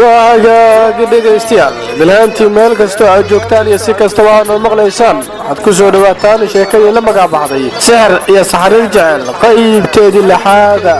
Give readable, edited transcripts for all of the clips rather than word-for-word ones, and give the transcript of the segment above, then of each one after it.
Waagaagi dhegaystayaal, bilhaantii meel kastoo aad joogtaan iyo si kastaba aad noo maqlaysaan, waxaad ku soo dhowaataan sheekadii la magac baxday Sixir iyo Saxriir Jecel, qaybteedii lixaada.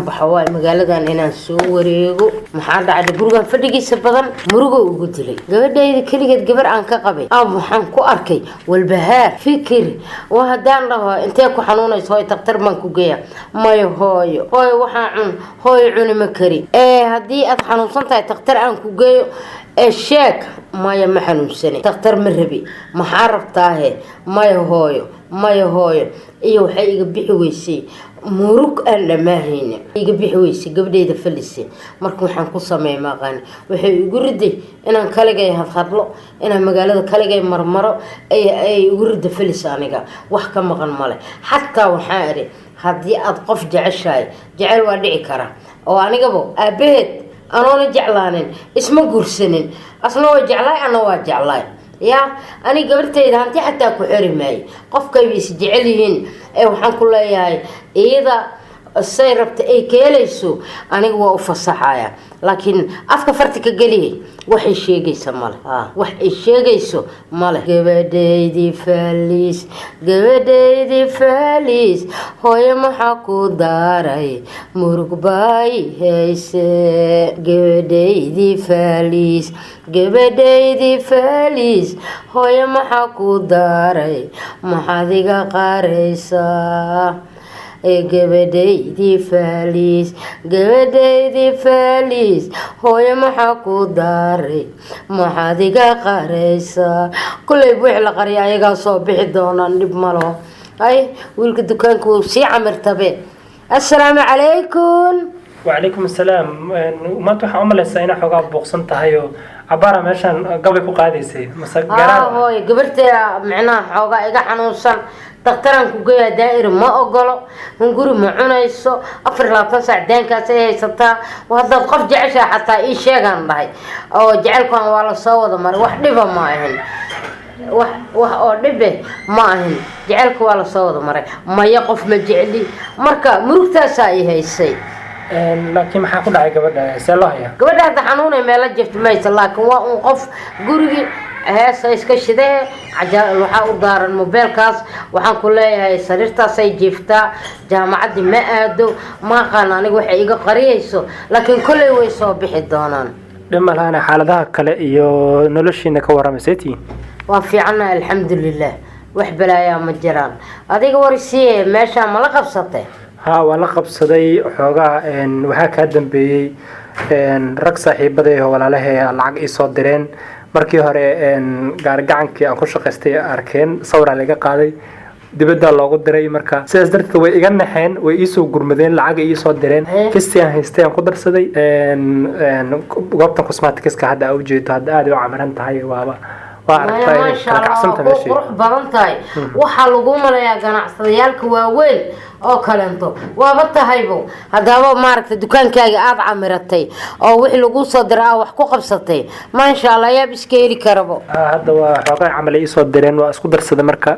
Waxawaaye magaaladan inaan soo wareego. Maxaa dhacday? Gurigan fadhigiisa badan murugo ugu dilay gabadhayda keligeed. Gabar aan ka qabay a waxaan ku arkay walbahaar, fikir. Waa haddaan dhaho: "Intee ku xanuunayso, hooy? Daktar baan ku geeya." "Mayo hooyo, hooyo waxaa cun, hooyo cuni ma kari." Ee haddii aad xanuunsan tahay daktar aan ku geeyo, ee sheeg. "Maya, ma xanuunsanay, daktar ma rabi." "Maxaa rabtaahe?" "Maya hooyo, maya hooyo." Iyo waxay iga bixi weysay murug aan dhammaahayna iga bixi weysay gabadhayda Falise. Marka waxaan ku sameey maaqaani. Waxay igu riday inaan kaligay hadhadlo, inaan magaalada kaligay marmaro ay igu rida Falis. Aniga wax ka maqan male. Xataa waxaan idhi, haddii aad qof jeceshahay, jecel waa dhici kara, oo anigaba aabaheed anoona jeclaanin isma guursanin, asna waa jeclaay, ana waa jeclaay. Ya aniga gabartayda hanti xataa ku xeri maayo. Qofkayba is jecel yihiin ee waxaan ku leeyahay, iyada say rabta ay ka helayso, aniga waa u fasaxaya. Laakiin afka farti ka geliyay, waxay sheegaysa male, wax ay sheegayso male. Gabadhaydii Falis, gabadhaydii Falis, hooyo maxaa ku daaray? Murug bay hayse. Gabadhaydii Falis, gabadhaydii Falis, hooyo maxaa ku daaray? Maxaad iga qaaraysaa? Gabadhaydii Falis, gabadhaydii Falis, hooyo maxaa ku daaray? Maxaad iga qaraysaa? Kulley wixii la qariya ayagaa soo bixi doonaan, dhib malo. Ay, wiilka dukaanka wuu sii camirtabe. Assalaamu calaykum. Wacalaykum assalaam. Maanta waxaan u malaysaa inaa xoogaa buuqsan tahay oo cabaara meeshaan gabay ku qaadaysay mase garaar? Hooy, gabarta micnaha xoogaa iga xanuunsan. Daktaraan ku geeyaa daa'ir ma ogolo, hunguri ma cunayso, 24 saac daankaas ay haysataa. Haddaad qof jeceshaa xataa ii sheegaan dhahay, oo jecelkan waa la soo wada maray, wax dhiba ma ahin, wax oo dhibe ma ahin, jecelka waa lasoo wada maray. "Maya, qof ma jecli." Marka murugtaasaa i haysay. Laakiin maxaa ku dhacay gabadha? See loo hayaa? Gabadha hadda xanuunay meelo jifta maysa, laakiin waa un qof gurigii heesa iska shidee, waxaa u daaran mobeelkaas. Waxaan ku leeyahay, sariirtaasay jiiftaa, jaamacaddii ma aado. Ma aqaan aniga waxay iga qariyayso, laakiin kolley way soo bixi doonaan. Dhib ma lahana. Xaaladaha kale iyo noloshiina ka warramaysa tii? Waa fiicanna, alxamdulilah, wax balaayaa ma jiraan. Adiga warisiiye, meeshaa ma la qabsatay? Ha, waan la qabsaday xoogaa. Waxaa kaa dambeeyey rag saaxiibaday oo walaalahay lacag ii soo direen. Markii hore gaarigacankii aan ku shaqaystay arkeen, sawiraa laga qaaday, dibaddaa loogu diray. Marka sidaas darteed way iga naxeen, way iisoo gurmadeen, lacag ay iisoo direen. Kistii aan haystay aan ku darsaday goobtan cosmeticska hadda aa ujeedo, hadda aad ay u camiran tahay, waaba waa Maya, aragtaa inay maasha kala Allah, kacsanta waa meeshii. Qurux badan tahay. Waxaa lagu malayaa ganacsadayaalka waaweyn oo kaleento waaba tahaybo. Haddaaba maaragtay dukaankaaga aada camiratay oo wixii lagu soo diray aa wax ku qabsatay, maasha Allah, yaab iska heli karabo. Hadda waa xoogaa camal ay iisoo direen, waa isku darsaday. Marka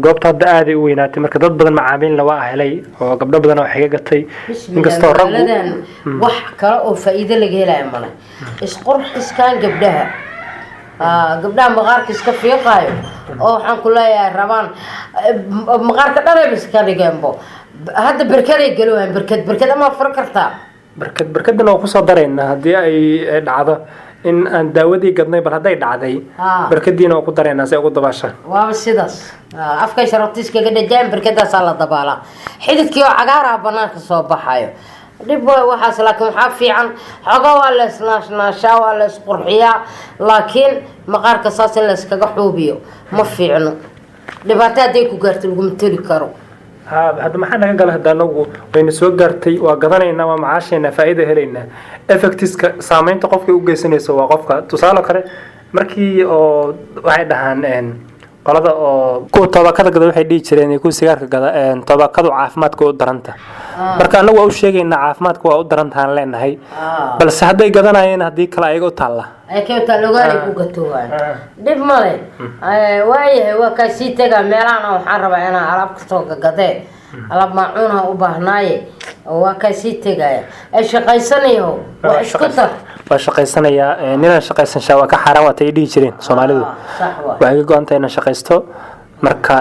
goobta hadda aaday u weynaatay, marka dad badan macaamiilna waa helay oo gabdho badan oo wax iga gatay. Bismillah. Inkastoo raggu Magaaladan wax kale oo faa'iido laga helayo male, isqurxiskan gabdhaha. Gabdhaha maqaarka iska fiiqaayo oo waxaan ku leeyahay rabaan maqaarka dhanayba iska dhigeenbo. Hadda berkaday galowaan, berkad, berkad ama furo kartaa. Barkad, barkadana waa kusoo daraynaa haddii ay dhacdo in aan daawadii gadnay. Bal hadday dhacday, barkadiina waa ku daraynaa si ay ugu dabaashaan. Waaba sidaas. Afkay sharabta iskaga dhajaan, berkadaasaa la dabaalaa, xididkii oo cagaaraha banaanka soo baxayo. Dhib waay waxaas, laakiin waxaa fiican xoogaa waa la isnaashnaashaa, waa la isqurxiyaa, laakiin maqaarka saas in la iskaga xuubiyo ma fiicno. Dhibaato hadday ku gaarto laguma toli karo. Ha, hadda maxaa naga gala? Hadda anagu wayna soo gaartay, waa gadanaynaa, waa macaashaynaa, faa'iida helaynaa. Effectiska, saameynta qofka u geysanayso waa qofka. Tusaale kale, markii oo waxay dhahaan qolada oo kuwa tobaakada gada, waxay dhihi jireen iyo kuwa sigaarka gada, tobaakadu caafimaadka u daranta. Marka annagu waa u sheegaynaa, caafimaadka waa u darantahaan leenahay, balse hadday gadanayeen, haddii kale ayaga u taalla. Ay keetaa logaali ku gato waay, dhib male. Waayahay, waa kaa sii tegaa. Meelahana waxaan rabaa inaan alaab kasoo gagadee, alaab maacuunha u baahnaaye. Waa kaa sii tegaya ee shaqaysanayo, wax isku dar. Waa shaqaysanayaa. Ninaan shaqaysan shaa waa ka xaaraan, waatay ay dhihi jireen Soomaalidu. Sax waay. Waxay ka go-an tahay inaan shaqaysto. Marka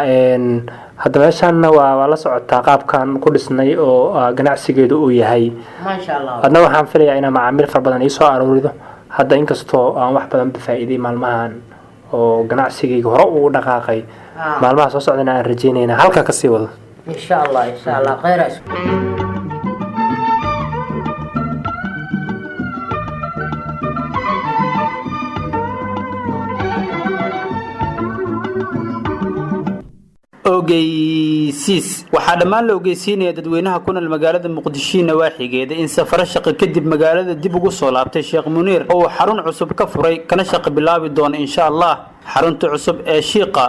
hadda meeshaanna waa la socotaa qaabkan ku dhisnay oo ganacsigeedu uu yahay. Maasha Allah. Adna waxaan filayaa inaa macaamiil fara badan iisoo aruurido hadda, inkastoo aan wax badan ba faa'iiday maalmahan oo ganacsigayga hore uu dhaqaaqay. Maalmaha soo socdana aan rajeynayna halka kasii wado. Insha Allah, insha Allah, khayr. Ogeysiis: waxaa dhammaan la ogeysiinaya dadweynaha ku nool magaalada Muqdisho nawaaxigeeda in safaro shaqo kadib magaalada dib ugu soo laabtay Sheekh Muniir, oo uu xarun cusub ka furay kana shaqo bilaabi doono, insha Allah. Xarunta cusub ee shiiqa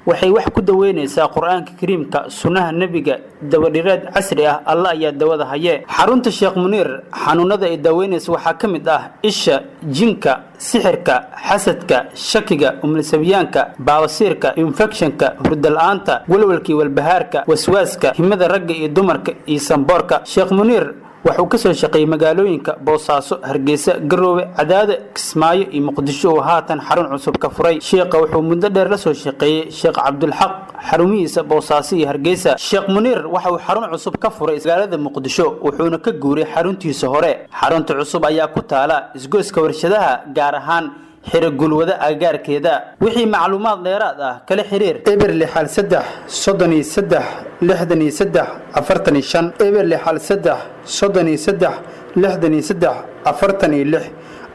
waxay wax ku daweynaysaa Qur-aanka Kariimka, sunnaha Nebiga, dawadhireed casri ah. Alla ayaa dawada haye. Xarunta Sheekh Muniir xanuunada ay daaweynaysa waxaa ka mid ah isha, jinka, sixirka, xasadka, shakiga, umlisabiyaanka, baabasiirka, infekshanka, hurda la-aanta, walwalkii walbahaarka, waswaaska, himada ragga iyo dumarka iyo samboorka. Sheekh Muniir wuxuu ka soo shaqeeyey magaalooyinka Boosaaso, Hargeysa, Garoowe, Cadaado, Kismaayo iyo Muqdisho oo haatan xarun cusub ka furay. Sheekha wuxuu muddo dheer la soo shaqeeyey Sheekh Cabdulxaq xarumihiisa Boosaaso iyo Hargeysa. Sheekh Muniir waxa uu xarun cusub ka furay magaalada Muqdisho, wuxuuna ka guuray xaruntiisa hore. Xarunta cusub ayaa ku taala isgoyska Warshadaha, gaar ahaan Xiro Gulwada agagaarkeeda. Wixii macluumaad dheeraad ah kala xiriir 063 33 63 45, 063 33 63 46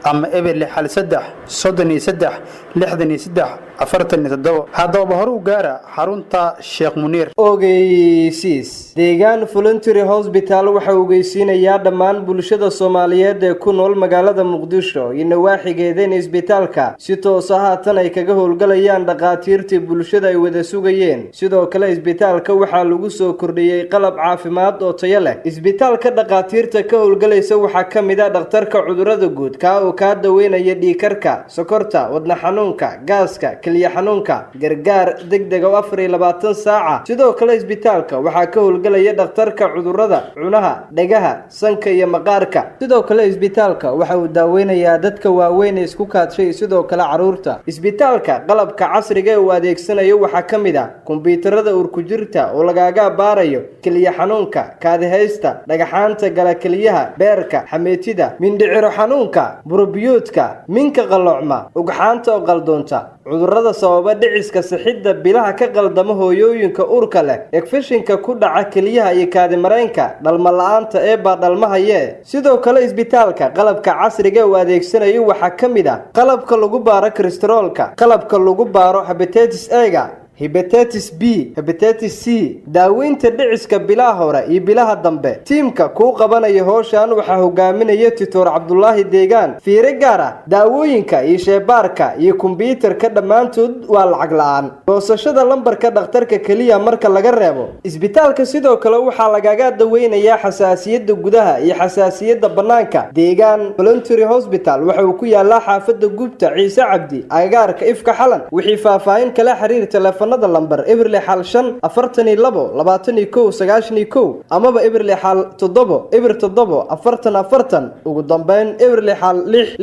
ama 063 33 63 47. Haddaba hore u gaara xarunta Sheekh Muniir. Ogeysiis: Deegaan Voluntary Hospital waxa ogeysiinayaa dhammaan bulshada Soomaaliyeed ee ku nool magaalada Muqdisho iyo nawaaxigeeda in isbitaalka si toosa haatan ay kaga howlgalayaan dhakhaatiirtii bulshada ay wada sugayeen. Sidoo kale isbitaalka waxaa lagu soo kordhiyey qalab caafimaad oo tayo leh. Isbitaalka dhakhaatiirta ka howlgalaysa waxaa ka mid ah dhakhtarka cudurada guud, kaa oo kaa daweynaya dhiigkarka, sokorta, wadna xanuunka, gaaska, keliya xanuunka. Gargaar degdeg oo 24 saaca. Sidoo kale isbitaalka waxaa ka howlgalaya dhakhtarka cudurada cunaha, dhagaha, sanka iyo maqaarka. Sidoo kale isbitaalka waxa uu daaweynayaa dadka waaweyn ee isku kaadshay, sidoo kale caruurta. Isbitaalka qalabka casriga ee uu adeegsanayo waxaa ka mid ah kumbiyuutarada uurkujirta oo lagaaga baarayo keliya xanuunka, kaadihaysta, dhagaxaanta gala keliyaha, beerka, xameetida, mindhiciro xanuunka, burobiyoodka, minka qalloocma, ugxaanta oo qaldoonta, cudurrada sababa dhiciska, sixidda bilaha ka qaldama hooyooyinka uurka leh, infekshanka ku dhaca keliyaha iyo kaadimareenka, dhalmo la-aanta, eebaa dhalmahayee. Sidoo kale isbitaalka qalabka casriga uu adeegsanayo waxaa ka mid ah qalabka lagu baaro kolestaroolka, qalabka lagu baaro hepatitis A-ga, hepatitis B, hepatitis C, daaweynta dhiciska bilaha hore iyo bilaha dambe. Tiimka kuu qabanaya howshan waxaa hogaaminaya Doctor Cabdulaahi Deegaan. Fiiro gaar ah: daawooyinka iyo sheebaarka iyo kombyuutarka dhammaantood waa lacag la-aan. Goosashada lambarka dhakhtarka keliya marka laga reebo. Isbitaalka sidoo kale waxaa lagaga daweynayaa xasaasiyadda gudaha iyo xasaasiyadda bannaanka. Deegaan Voluntary Hospital waxa uu ku yaalaa xaafadda Gubta Ciise Cabdi, agagaarka Ifka Xalan. Wixii faahfaahin kala xiriir taleefanada lambar 065 42 21 91 amaba 067 07 40 40. Ugu dambeyn 066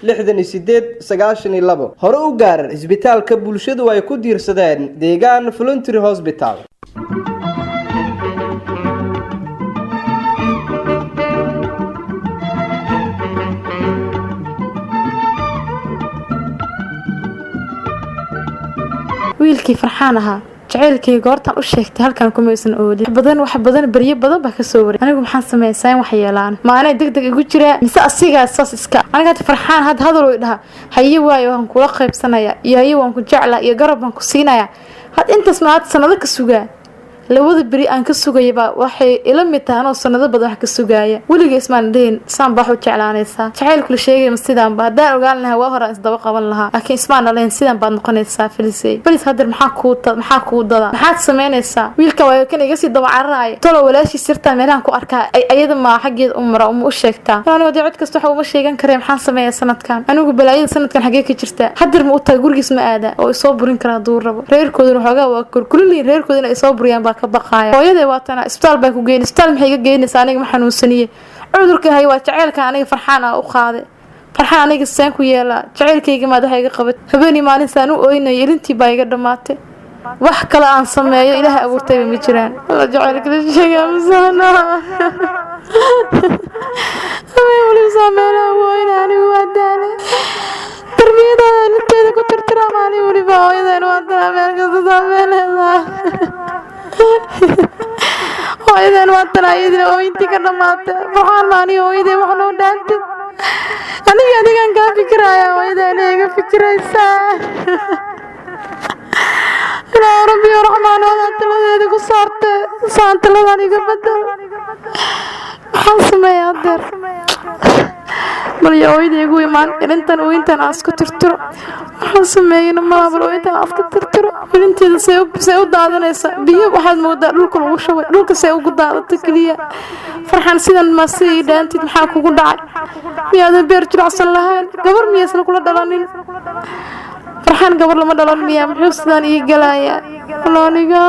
66 68 92. Hore u gaaran isbitaalka bulshadu ay ku diirsadeen, Deegaan Voluntary Hospital. Wiilkii Farxaan ahaa jacaylkii goortaan u sheegtay halkan kumaysan oolin. Wax badan, wax badan, baryo badan baa kasoo waray. Anigu maxaan sameeyaa in wax yeelaan? Ma anay deg deg igu jiraa mise asigaa saas iska? Aniga hadda Farxaan hadda hadal way dhaha, haye waayo, waan kula qaybsanaya iyo haye waan ku jeclaa iyo garab baan ku siinaya. Had intaas ma had sanado ka sugaa? Labada beri aan ka sugayaba waxay ila mid tahay anoo sanado badan wax ka sugaaya. Weliga ismaan dhihin saan baa wax u jeclaanaysaa. Jacaylku la sheegay ma sidaanba? Haddaan ogaan lahaa waa hore aan isdaba qaban lahaa, laakiin ismaan dhalayn sidan baad noqonaysaa. Felisey, Felis, hadeer maxaa kuu maxaa kuu dada? Maxaad samaynaysaa? Wiilka waa kan iga sii daba cararaaya. Tolo walaashii sirtaa meelahan ku arkaa, ayada maa xaggeeda u mara uma u sheegtaa? Anigu dee cid kasta waxa uma sheegan karee. Maxaan sameeyaa sanadkan? Anigu balaayada sanadkan xaggee ka jirtaa? Hadeer ma u tahay gurigiis? Ma aada oo isoo burin kara hadduu rabo? Reerkooduna waxoogaa waa korkuliliin. Reerkooduna ay soo buriyaan baa ka baqaaya. Hooyaday waatana, isbitaal baa ku geyn. Isbitaal maxay iga geynaysaa? Aniga ma xanuunsaniye. Cudurka hay waa jaceylka aniga Farxaan ah u qaaday. Farxaan, aniga seen ku yeelaa? Jaceylkayga maad waxa iga qabat? Habeenii maalin saan u ooynayo, ilintii baa iga dhammaatay. Wax kale aan sameeyo Ilaahay abuurtayba ma jiraan. Alla, jaceylka la sheegaa masana. Habeen waliba saa meelaha ooyna. Anigu waa daale. Tarbiyadaada ilinteeda ku tirtiraa maalin waliba. Hooyadeen waa tanaa, meel kasta saameeleedaa. Hooyadeen waa tanaa, iyadina ooyintii ka dhammaatay. Farxaan, maani hooyadee wax noo dhaantay? Aniga adigan kaa fikiraya, hooyadeen iga fikiraysaa. Ilaa Rabbi Raxmaan wadaa taladeeda ku saartay, saan taladan iga bedel. Maxaan sameeyaa adeer? Bal yaa hooyada igu imaan, ilintan ooyintan aan isku tirtiro. Waxaan sameeyeyna malaha. Bal ooyintan aan iska tirtiro. Ilinteeda see u daadanaysa? Biyo waxaad moodaa dhulka lagu shubay. Dhulka see ugu daadata keliya? Farxan, sidan ma si ii dhaantid? Maxaa kugu dhacay? Miyaadan beer jilicsan lahayn? Gabar miyaysan kula dhalanin? Farxaan, gabar lama dhalan miyaa? Muxuu sidaan ii galayaa? Aniga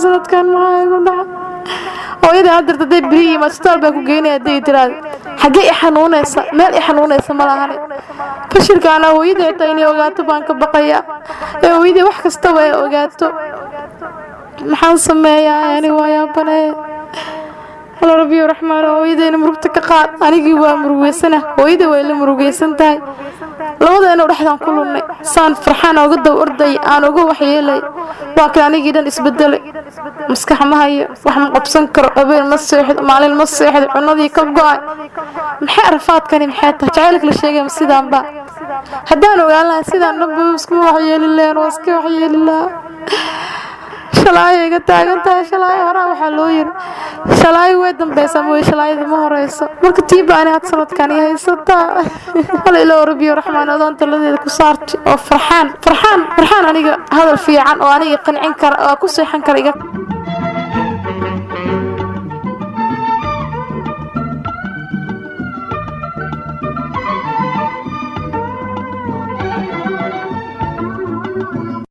sanadkan maxaa igu dhacay? Hooyada hadirta haday beri iyo isbitaal baa ku geynaya hadday tiraad, xaggee i xanuunaysa? Meel i xanuunaysa ma lahani. Fashilka anaa hooyada xitaa inay ogaato baan ka baqayaa, ee hooyadii wax kastaba ay ogaato. Maxaan sameeyaa? Ani waa yaabanee. Alla Rabbiyo Raxmaan, hooyadeyna murugta ka qaad. Anigii waa murugeysana, hooyada way la murugeysan tahay. Labadeena dhexdaan ku lunnay. Saan Farxaan ooga daba orday aan uga waxyeelay, waa kan anigii dhan isbedelay. Maskax ma hayo, wax ma qabsan karo. Habeen ma seexdo, maalin ma seexdo, cunadii ka go-ay. Maxay arafaadkani? Maxay tahay jacaylka la sheegay? Ma sidaanba? Haddaan ogaan lahaa sidaan dhanba iskuma waxyeeli lahayn, waa iska waxyeeli lahaa. Shalaayo iga taagan tahay. Shalaayo horaa waxaa loo yiri shalaayo way dambeysaa mooye, shalaayada ma horeyso. Marka tii baani had sanadkan i haysataa. Hala, ilaa Rabbiyo Raxmaan adoon taladeeda ku saartay oo Farxaan, Farxaan, Farxaan, aniga hadal fiican oo aniga qancin kara oo ku seexan kara iga.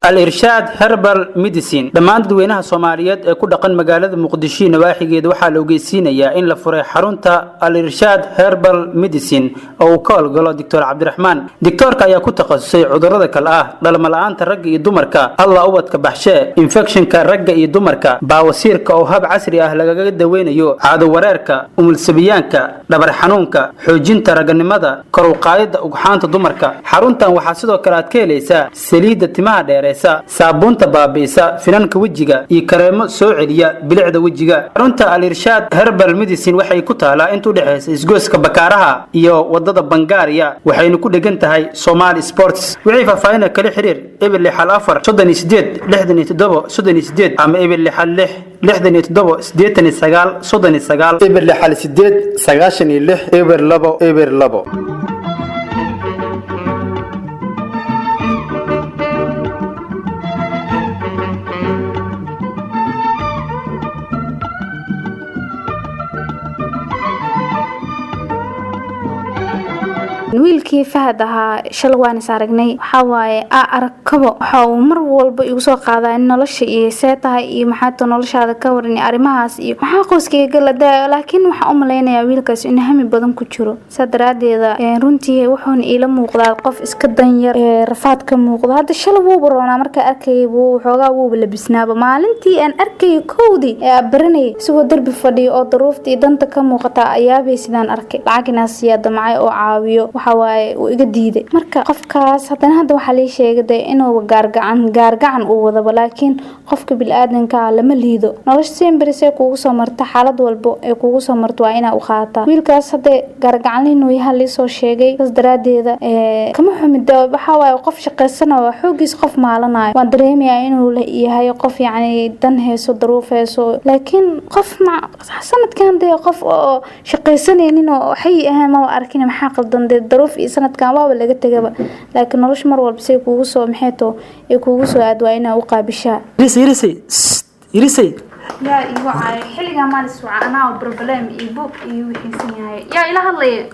Al-Irshaad Herbal Medicine. Dhammaan dadweynaha Soomaaliyeed ee ku dhaqan magaalada Muqdisho iyo nawaaxigeeda waxaa la ogeysiinayaa in la furay xarunta Al-Irshaad Herbal Medicine oo uu ka howlgalo Doctor Cabdiraxmaan. Doctoorka ayaa ku takhasusay cudurrada kale ah dhalmala'aanta ragga iyo dumarka, Alla ubadka baxshee, infekshinka ragga iyo dumarka, baawasiirka oo hab casri ah lagaga daweynayo, caado wareerka, umulsabiyaanka, dhabar xanuunka, xoojinta raganimada, kor u qaadida ugxaanta dumarka. Xaruntan waxaa sidoo kale aad ka helaysaa saliidda timaha dheereysa, saabuunta baabi'isa finanka wejiga iyo kareemo soo celiya bilicda wejiga. Xarunta Al-Irshaad Herbal Medicine waxay ku taalaa inta u dhexaysa isgoyska Bakaaraha iyo wadada Bangaariya, waxayna ku dhegan tahay Somali Sports. Wixii faahfaahin kala xiriir 064 38 67 38 ama 066 67 89 39. 068 96 02 02. Wiilkii Fahad ahaa shalay waan is aragnay. Waxaa waaye a aragkabo waxa uu mar walba igu soo qaadaa in nolosha iyo see tahay iyo maxaata noloshaada ka waran iyo arrimahaas iyo maxaa qoyskayga la daayo. Laakiin waxaan u malaynayaa wiilkaas in hami badan ku jiro, saa daraadeeda runtii wuxuuna iila muuqdaa qof iska danyar ee rafaad ka muuqdo. Hadda shalay wuuba roonaa, markaa arkayay buu waxoogaa wuuba labisnaaba. Maalintii aan arkayay kowdii ee aan baranayay, isagoo derbi fadhiyo oo daruufta iyo danta ka muuqata ayaabay sidaan arkay. Lacag inaa siiyaa damcay oo caawiyo. Waxa waaye waaye uu iga diiday. Marka qofkaas haddana hadda waxaa lii sheegay dee inuu gaargacan gaargacan uu wadaba, laakiin qofka bili-aadanka ah lama liido. Nolosha semberis ee kugu soo marta, xaalad walbo ee kugu soo marto waa inaa u qaadataa. Wiilkaas haddee gaargacanle inuu yaha liisoo sheegay, saas daraadeeda kama xumid. Waxaa waaye qof shaqaysanayo, xoogiis qof maalanayo, waan dareemayaa inuu yahay qof yacni dan hayso, daruuf hayso, laakiin qof ma sanadkan dee qof oo shaqaysanaynin oo xayi ahaan maba arkin. Maxaa qaldan dee? Daruuf iyo sanadkan waaba laga tegaba, laakiin nolosha mar walba say kugu soo maxay to ay kugu soo aad waa inaa u qaabishaa. Irisay, irisay, irisay. Yaa igu caay xilligaa maalis waca? Anaa problem iyo buuq iyo wixiisan yahay, yaa ila hadlaya?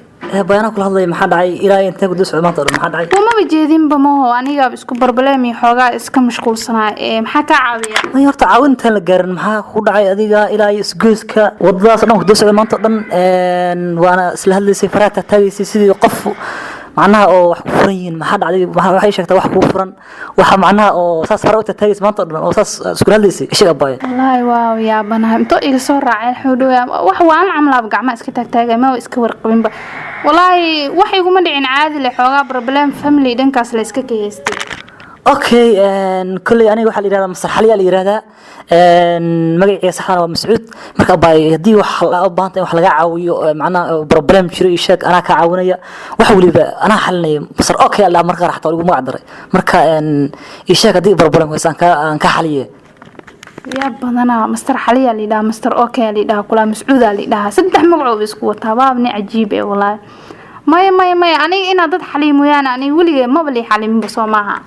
Bayanaa kula hadlaya. Maxaa dhacay? Ilaa intee ku dul socda maanta o dhan? Maxaa dhacay? Kumaba jeedinba maho, aniga isku problem iyo xoogaa iska mashquulsanaa. Ee maxaa kaa caawiya? May, horta caawintaan la gaarin, maxaa ku dhacay adiga? Ilaa iyo isgoyska wadadaas o dhan ku dul socda maanta o dhan, waana isla hadlaysay, faraha taagtaagaysay sidii qof macnaha oo wax ku furan yihiin. Maxaa dhacday? Waxay sheegtaa wax kuu furan, waxa macnaha oo saas fara u taagtaagaysa maanta o dhan oo saas iskula hadlaysay. Isheg abaaye. Wallaahi waa yaabanahay, intoo iga soo raaceen xudhow wax waan camlaaba gacmaha iska taagtaagay, maba iska warqabinba. Wallaahi wax iguma dhicin, caadi le, xoogaa problem family dhankaas la iska kahaystay. Okay, kolley aniga waxaa la yihahdaa Masar Xaliyaa la yihahdaa, magacayga saxdana waa Mascuud. Marka abaay, haddii wax u baahanta in wax laga caawiyo, macnaha problem jiro, ii sheeg, anaa kaa caawinaya, wax weliba anaa xalinaya. Masar okay alla marka qaar xataa igu magac daray. Marka ii sheeg haddii problem haysa, aan kaa xaliye. Yaa badanaa, Master Xaliyaa la yidhaha, Master okay la yidhaha, kulaa Mascuudaa la yidhaha, saddex magacooba isku wataa, baab nin cajiib eh. Wallaahi maya, maya, maya, aniga inaad dad xaliyo mooyaane, aniga weligay maba lii xaliminba, soo maaha?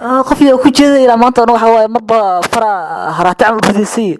Qof yaa ku jeeda ilaa maanta dhan waxa waaye marba fara haraati camal ridaysay.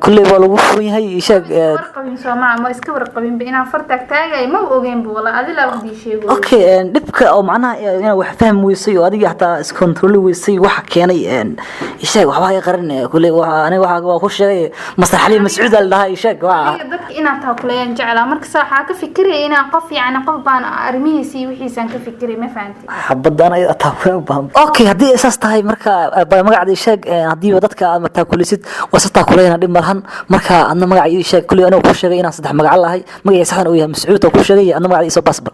Kulley waa lagu furan yahay, ii sheeg. Warqabin soo maaha? Ma iska warqabinba inaan far taagtaagay, maba ogeynba wallaahi, adilaa waqdii sheego. Okay, dhibka oo macnaha inaad wax fahmi weysay oo adiga xataa iskontroli weysay waxa keenay, ii sheeg, waxba iga qarin. Kulley aniga waxa waa ku sheegay, Masar Xaliim Mascuud aa la dhahaa, ii sheeg waa. Aniga dadka inaad taakuleeyaan jeclaa, marka saa waxaa ka fikiraya inaan qof yacni qof baan arrimihiisa iyo wixiisaan ka fikiray, ma fahanti? Xabadaan ay taakule u baahan. Okay, haddii ay saas tahay, marka magacda ii sheeg. Haddiiba dadka aad mataakulisid waa si taakuleyna, dhib malahan. Marka adna magaca ii sheeg. Kulley aniga ku sheegay inaan saddex magac lahay, magacii saxdan uu yahay Mascuud oo ku sheegay, adna magaca ii soo baasbal.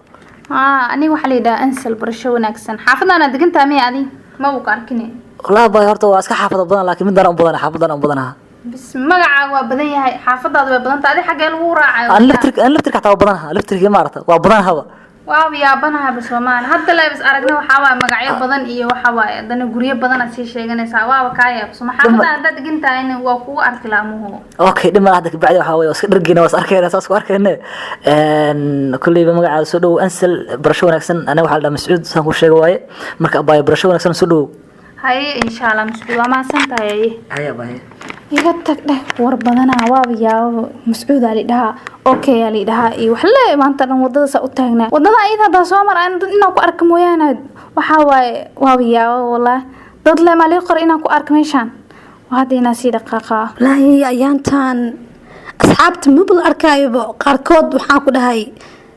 Haa, aniga waxaa la yidhaha Ansal. Barasho wanaagsan. Xaafadaana degantaa miya? Adi maba ku arkine. Wallaahi bay, horta waa iska xaafada badan, laakiin midaan u badan, xaafadan u badanaha. Bis, magacaaga waa badan yahay, xaafadaada waa badanta, adi xaggee lagu raacayo? Aan laftirka xataa waa badanaha, laftirkii maarata waa badanahaba. Waaba yaabanaha soomaali hadda leebis aragna, waxaa waaye magacyo badan iyo waxa waaye haddana guryo badan aad sii sheeganaysaa, waaba kaa yaabso. Maxaafada haddaad degan tahayna waa kugu arki laamuhu. Okay, dhib malaha. Hadda kabacdi waxaa waye waa iska dhargeyna, waa is arkayna, saas ku arkayne. Kulleyba magacaada soo dhowow Ansal, barasho wanaagsan. Aniga waxaa la dhahaa Mascuud, saan kuu sheega waaye. Marka abaayo, barasho wanaagsan, soo dhowow. Haye, insha Allah Mascuud, waa mahadsan tahay. Haye. Haye abaaye. Iga tag dheh, war badanaa, waaba yaababa. Mascuudaa lidhahaa, okay aa lidhahaa iyo wax le. Maanta dhan wadada saa u taagnaa, wadada ayada haddaa soo mar aan dad inaan ku arka mooyaane, waxaa waaye waaba yaababa. Wallaahi dad le maa lii qora inaan ku arka meeshaan, waa hadda inaan sii dhaqaaqaa. Wallaahi ayaantaan asxaabta maba la arkaayoba. Qaarkood waxaan ku dhahay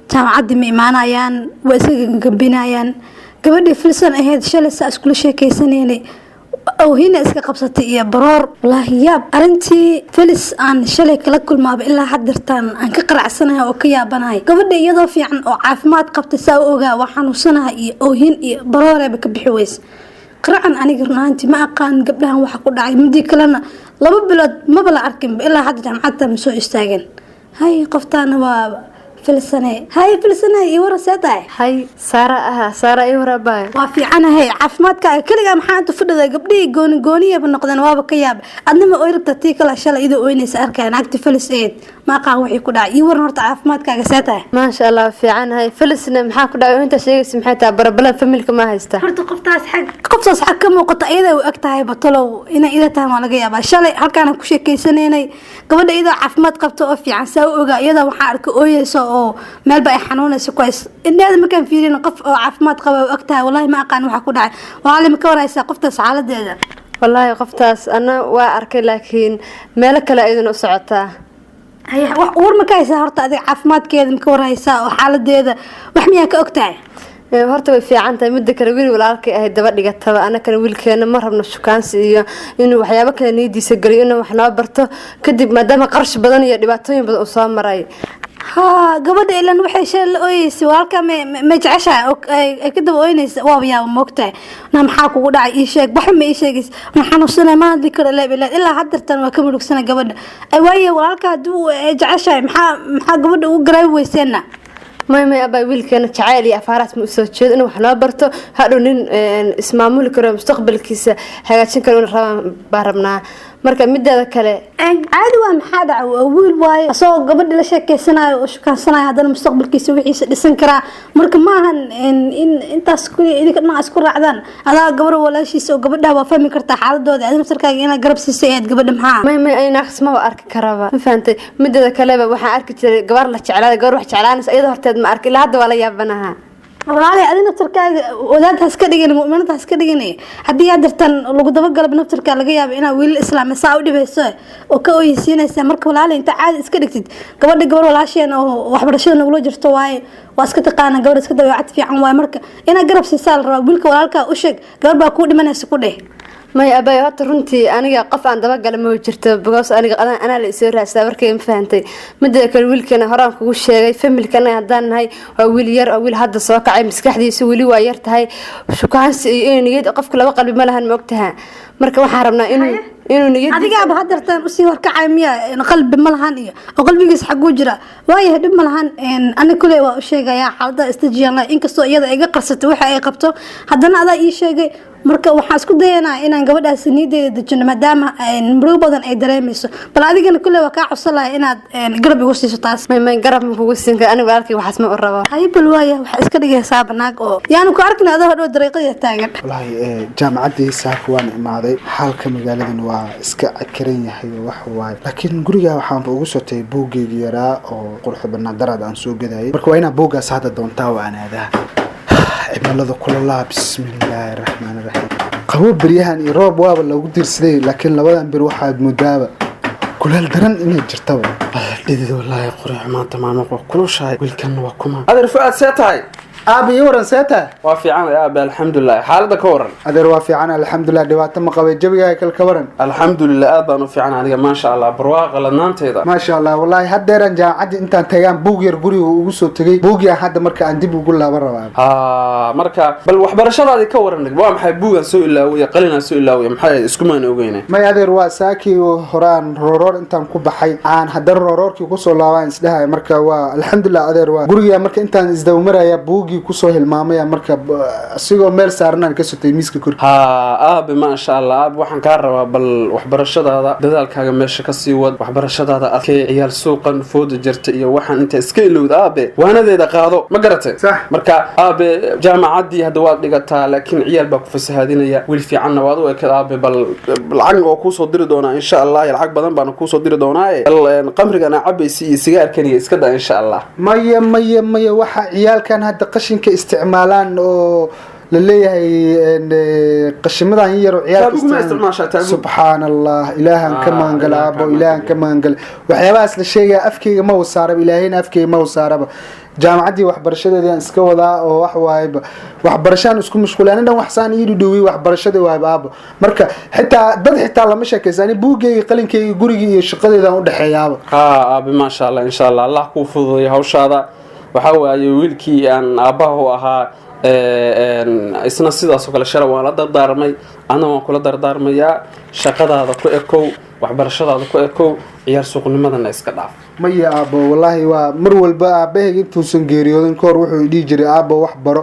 jaamacaddii ma imaanayaan, waa iska gambinayaan. Gabadhii Filsan ahayd shalay saa iskula sheekeysanaynay, oohina iska qabsatay iyo baroor. Wallaahi yaab, arrintii Felis aan shalay kala kulmaaba ilaa haddirtaan aan ka qaracsanahay oo ka yaabanahay. Gabadha iyadoo fiican oo caafimaad qabta saa u ogaa waa xanuunsanahay iyo oohin iyo barooreeba ka bixi weyse qaracan. Aniga run ahaantii ma aqaan gabdhahan waxa ku dhacay. Midii kalena 2 bilood maba la arkinba, ilaa hadda jaamacadda ma soo istaageen. Hay, qoftaana waa Filsane. Hay Filsane, iyo waran, see tahay? Hay, Saara aha, Saara ii warabaayo. Waa fiicanahay, caafimaadkaaga. Keligaa maxaa inta fadhida? Gabdhihii gooni gooniyaba noqdeen, waaba ka yaab. Adna ma oy rabta? Tii kale shalay idoo oynaysa arkaya, naagti Felis eed, ma aqaan wixii ku dhacay. Iyo waran horta, caafimaadkaaga see tahay? Maasha Allah, fiicanahay. Felisna maxaa ku dhacay? Inta sheegaysa maxay tahay? Barabalan familka ma haysta? Horta qoftaas xag ka muuqata iyada u eg tahay batalow inay ida tahay waa laga yaabaa. Shalay halkaan ku sheekeysanaynay gabadha iyadoo caafimaad qabta oo fiican saa u ogaa, iyada waxaa arka ooyeysa oo meelba ay xanuunaysa ku hays. Indheeda markaan fiirin qof oo caafimaad qaba u eg tahay. Wallaahi ma aqaan waxa ku dhacay. Walaali, ma ka warhaysaa qoftaas xaaladeeda? Wallaahi qoftaas ana waa arkay, laakiin meelo kale ayaduna u socotaa. Haye, wax war ma ka haysaa horta adiga? Caafimaadkeeda ma ka warhaysaa oo xaaladeeda wax miyaa ka og tahay? Horta way fiican tahay. Midda kale, wiil walaalkay ahayd daba dhigataba, anakana wiilkeena ma rabno shukaansi iyo inuu waxyaabo kale niyadiisa geliyo, inuu wax noo barto kadib, maadaama qarash badan iyo dhibaatooyin badan uu soo maray. Haa, gabadha ilan waxay shalay la ooyeysay walaalka ma jeceshahay oo ay ka daba ooynaysa. Waaba yaaba, moogtahay na maxaa kugu dhacay? Ii sheeg, waxba ma ii sheegaysa, ma xanuunsanay, ma hadli karo, leeb ilaa haddartan waa ka murugsana gabadha. Ay waaye, walaalka haddii ay jeceshahay, maxaa gabadha ugu garaabi weyseenna? May, abaa, wiilkeena jacayl iyo afaaraas ma usoo jeedo. Inuu wax noo barto, hadhow nin ismaamuli karo, mustaqbalkiisa hagaajin karo in rabaan baa rabnaa. Marka mideeda kale, Caadi waa, maxaa dhaca? Waa wiil waaye, asagoo gabadha la sheekeysanayo oo shukansanayo haddana mustaqbalkiisa wixiisa dhisan karaa. Marka maahan in intaas kuli idinka dhinac isku raacdaan. Adaa gabar walaashiisa oo gabadhaha waa fahmi kartaa xaaladooda, adi naftarkaaga inaad garab siisay aad gabadha, maxaa? May, ay naaqs maba arki karaba, ma fahantay? Mideeda kaleba, waxaan arki jiray gabar la jeclaada, gabar wax jeclaanaysa iyada horteed ma arki ilaa hadda, waa la yaabanaha. Walaali, adi naftarkaaga wadaad has ka dhigin, mu'minada has ka dhigin. Haddii hadartan lagu dabagalaba, naftarkaa laga yaabo inaa wiilal islaam saa u dhibayso oo ka oyeysiinaysa. Marka walaali, inta caadi iska dhigtid gabadha, gabar walaasheen oo waxbarashada nagula jirto waaye, waa iska taqaana, gabadh iska dabeecad fiican waaye. Marka inaad garab siisaa la rabaa wiilka walaalkaa. U sheeg, gabar baa kuu dhimanaysa ku dheh. May abay, horta runtii aniga qof aan dabagala ma jirto, because aniga anaa la isoo raadsadaa markay, ma fahantay? Mideeda kale, wiilkeena horaan kugu sheegay, familka anaga haddaan nahay waa wiil yar oo wiil hadda soo kacay, maskaxdiisu weli waa yar tahay. Shukaansi iyo inuu niyad, qofka laba qalbi ma lahan, ma ogtaha? Marka waxaan rabnaa inuu niyad Adigaaba hadartan usii horkacay miya? Qalbi ma lahan iyo oo qalbigiis xaguu jira? Waayahay, dhib ma lahan. Ani kuley waa u sheegayaa xaalada isdejiyaan, inkastoo iyada iga qarsatay waxa ay qabto, haddana adaa ii sheegay. Marka waxaan isku dayanaa inaan gabadhaasi niyadeeda dejino, maadaama murugo badan ay dareemayso. Bal adigana kuley waa kaa codsan lahay inaad garab igu siiso taas. May, garab ma kugu siin kara aniga, walaalkay waxaas ma u rabo. Hay, bal waaya, waxaa iska dhigaysaa banaag oo yaanu ku arkin adoo hadhow dariiqada taagan. Wallaahi jaamacaddii saaka waan imaaday, xaalka magaaladan waa iska cakiran yahay oo wax waaye, laakiin guriga waxaanba ugu soo tagay buuggeyga yaraa oo quruxda badnaa daraad aan soo gadayay. Marka waa inaa buuggaas hadda doontaa oo aan aadaa. Cimilada kulolaa, bismillaahi raxmaani raxiim. Qabo beryahan iyo roob waaba loogu diirsaday, laakiin labadan bir waxaad moodaaba kuleel daran inay jirtaba. Dhidid wallaahi, qurux maanta maalmo waa kulushahay. Wiilkanna waa kuma? Adeer Fuaad, see tahay? Aabe, ii waran, see tahay? Waa fiican aabe, alxamdulilah. Xaaladda ka waran? Adeer, waa fiican, alxamdulilah, dhibaato ma qabay. Jabigaaga kale ka waran? Alxamdulilah, aad baan u fiican aniga, maasha Allah, barwaaqa ladnaanteeda. Maasha Allah. Wallaahi haddeeraan jaamacaddi intaan tagaan buug yar guriga ugu soo tegay, buugyaan hadda marka aan dib ugu laaban rabaa. Ha, marka bal waxbarashadaadii ka waran. Waa maxay buugaan soo ilaawaya, qalinaan soo ilaawaya? Maxay iskumaan ogeyne? May adeer, waa saakii horaan rooroor intaan ku baxay aan haddana rooroorkii kusoo laabaan isdhahay. Marka waa alxamdulilah adeer, waa guriga marka intaan isdabamaraya buugii kusoo hilmaamaya, marka asigoo meel saaranaan ka sotay miiska korki. Ha aabe, maasha Allah. Aabe, waxaan kaa rabaa bal waxbarashadaada, dadaalkaaga meesha kasii wad, waxbarashadaada adkee. Ciyaal suuqan fooda jirta iyo waxaan inta iska ilowda aabe, waanadeeda qaado, ma garatay? Marka aabe, jaamacaddii hadda waad dhigataa, laakiin ciyaal baa ku fasahaadinaya. Wiil fiicanna waad u ekad aabe. Bal lacag oo kuusoo diri doonaa insha Allah, lacag badan baana kuusoo diri doonaaye. Bal qamrigan aa cabaysi iyo sigaarkan iyo iska daa insha Allah. Maya, maya, maya, waxa ciyaalkan hadda qashinka isticmaalaan oo la leeyahay qashimadan yar oo Taabugu ma isticmaashaa, taabugu? Subxaan Allah, ilaahan ka maangala aabo, ilaahan ka maangala. Waxyaabahaas la sheegaya afkeyga ma wasaaraba, ilaahayna afkeyga ma wasaaraba. Jaamacaddii waxbarashadeedii aan iska wadaa oo wax waayeba, waxbarashaan isku mashquulay ani dhan, waxsaan ii dhudhuwiyey waxbarashadii waayba aabo. Marka xitaa dad xitaa lama sheekaysa ani, buuggeyga, qalinkeyga, gurigii iyo shaqadeedaan udhexeeyaaba. Ha aabe, maasha Allah, insha Allah, Allah kuu fududeeyo hawshaada. Waxaa waaye wiilkii aan aabbaha u ahaa, isna sidaas oo kale shalay waan la dardaarmay, adna waan kula dardaarmayaa. Shaqadaada ku ekow, waxbarashadaada ku ekow, ciyaar suuqnimadana iska dhaaf. Maya aabo, wallaahi waa mar walba aabahayga intuusan geeriyoodan ka hor wuxuu dhihi jiray, aabo wax baro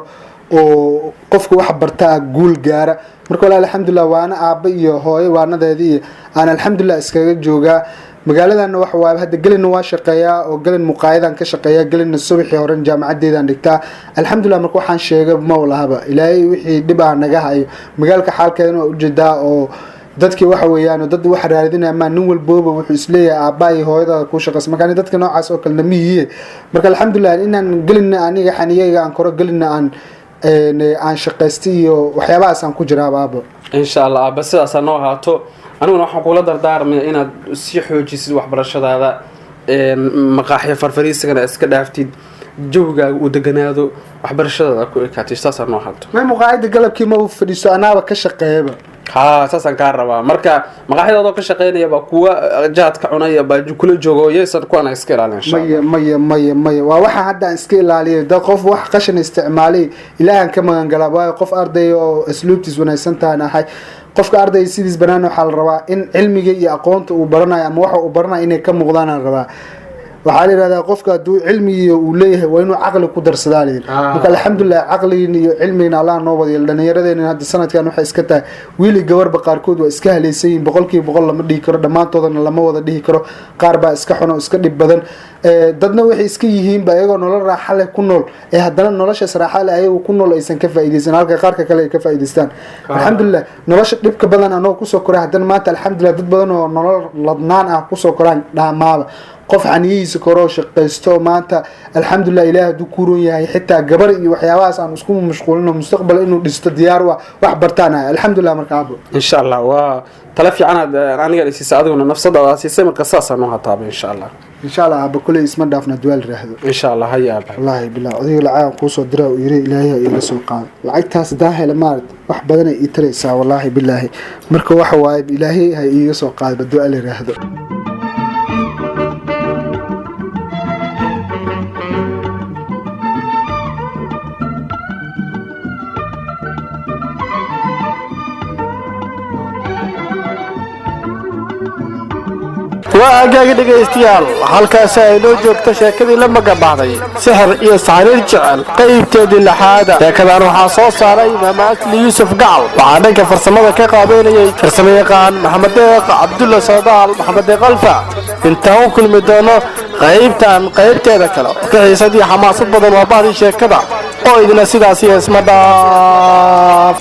oo qofka wax bartaa guul gaara. Marka walahi alxamdulilah, waana aabba iyo hooyo waanadeedii iyo aan alxamdulilah iskaga joogaa magaaladanna. Wax waa hadda gelina waa shaqeeyaa oo gelin muqaayadan ka shaqeeyaa, gelina subaxii horen jaamacadeedaan dhigtaa, alxamdulilah. Marka waxaan sheegay ma lahaba, ilaahay wixii dhib ah naga hayo. Magaalka xaalkeedana waa ujeedaa oo dadkii waxa weeyaan dad wax raadinaya maa, nin walbooba wuxuu isleeyahay aabbaha iyo hooyadaada kuu shaqeysa. Marka ani dadka noocaas oo kalena miyiye. Marka alxamdulilah, inaan gelina aniga xaniyayga aan koro, gelina aan shaqaystay iyo waxyaabahaas aan ku jiraaba aabo. Insha Allah aaba, sidaasaa noo ahaato. Aniguna waxaan kula dardaarmaya inaad sii xoojisid waxbarashadaada, maqaaxyo farfariisigana iska dhaaftid. Jawigaaga uu deganaado, waxbarashadaada ku ekaatay, saasaa noo hanto. May, muqaayada galabkii ma u fadhiisto, anaaba ka shaqeeyaba. Ha, saasaan kaa rabaa. Marka maqaaxidaadoo ka shaqeynaya baa kuwa jaadka cunaya baa kula joogo, yaysan kuwana iska ilaalin, insha Allah. Maya, maya, maya, maya, waa waxaan hadda aan iska ilaaliyay. Dad qof wax qashin isticmaalay Ilaahan ka magan galaa, waayo qof arday oo asluubtiis wanaagsan tahan ahay. Qofka ardayga sidiis banaan waxaa la rabaa in cilmiga iyo aqoonta uu baranayo ama waxa uu baranayo inay ka muuqdaan la rabaa. Waxaa la yidhahdaa qofka hadduu cilmigii uu leeyahay waa inuu caqli ku darsadaa layidhi. Marka alxamdulilah, caqligin iyo cilmigina Allah noo wadayo. Dhallinyaradeenna hadda sanadkan waxay iska tahay wiil iyo gabarba, qaarkood waa iska halaysan yihiin. 100% lama dhihi karo, dhammaantoodana lama wada dhihi karo. Qaar baa iska xun oo iska dhib badan. Dadna waxay iska yihiinba ayagoo nolol raaxa leh ku nool ee haddana noloshaas raaxa leh ayagu ku nool aysan ka faa'iidaysan, halka qaarka kale ay ka faa'iidaystaan. Alxamdulilah, nolosha dhibka badan anoo kusoo koray, haddana maanta alxamdulilah dad badan oo nolol ladnaan ah kusoo koraan dhaamaaba. Qof xaniyihiisa koroo shaqaysto maanta, alxamdulilah, Ilaah hadduu ku ron yahay, xitaa gabar iyo waxyaabahaas aan isku mashquulino, mustaqbal inuu dhisto diyaar u ah, wax bartaan ahay, alxamdulilah. Marka abo. Insha Allah, waa tala fiicanaad aniga siisay, adiguna nafsadaada siisay. Marka saasaa noo hataaba, insha Allah. Insha Allah aaba, kuley isma dhaafna duwaal raahdo. Insha Allah, haya aaba. Wallaahi bilaa odayga lacag kuusoo dira uu yiri Ilaahay ha iiga soo qaado lacagtaas. Hadaa hele maaragt wax badan ay ii taraysaa, wallaahi bilaahi. Marka waxa waaye Ilaahay ha iiga soo qaado badu'a la yiraahdo. Waa hagaagi dhegaystayaal, halkaasi ay noo joogto sheekadii la magabaxday Sixir iyo Saxriir Jecel, qaybteedii lixaada. Sheekadan waxaa soo saaray Maama Asli Yuusuf Gacal. Waxaa dhanka farsamada ka qaabeynayay farsamayaqaan Maxamed Deeq Cabdulla Soodaal, Maxamed Deeq Alfa. Intaan u kulmi doono qaybtan qaybteeda kale ka xiisad iyo xamaasad badan, waa bahdii sheekada oo idina sidaas iyo isma dhaaf.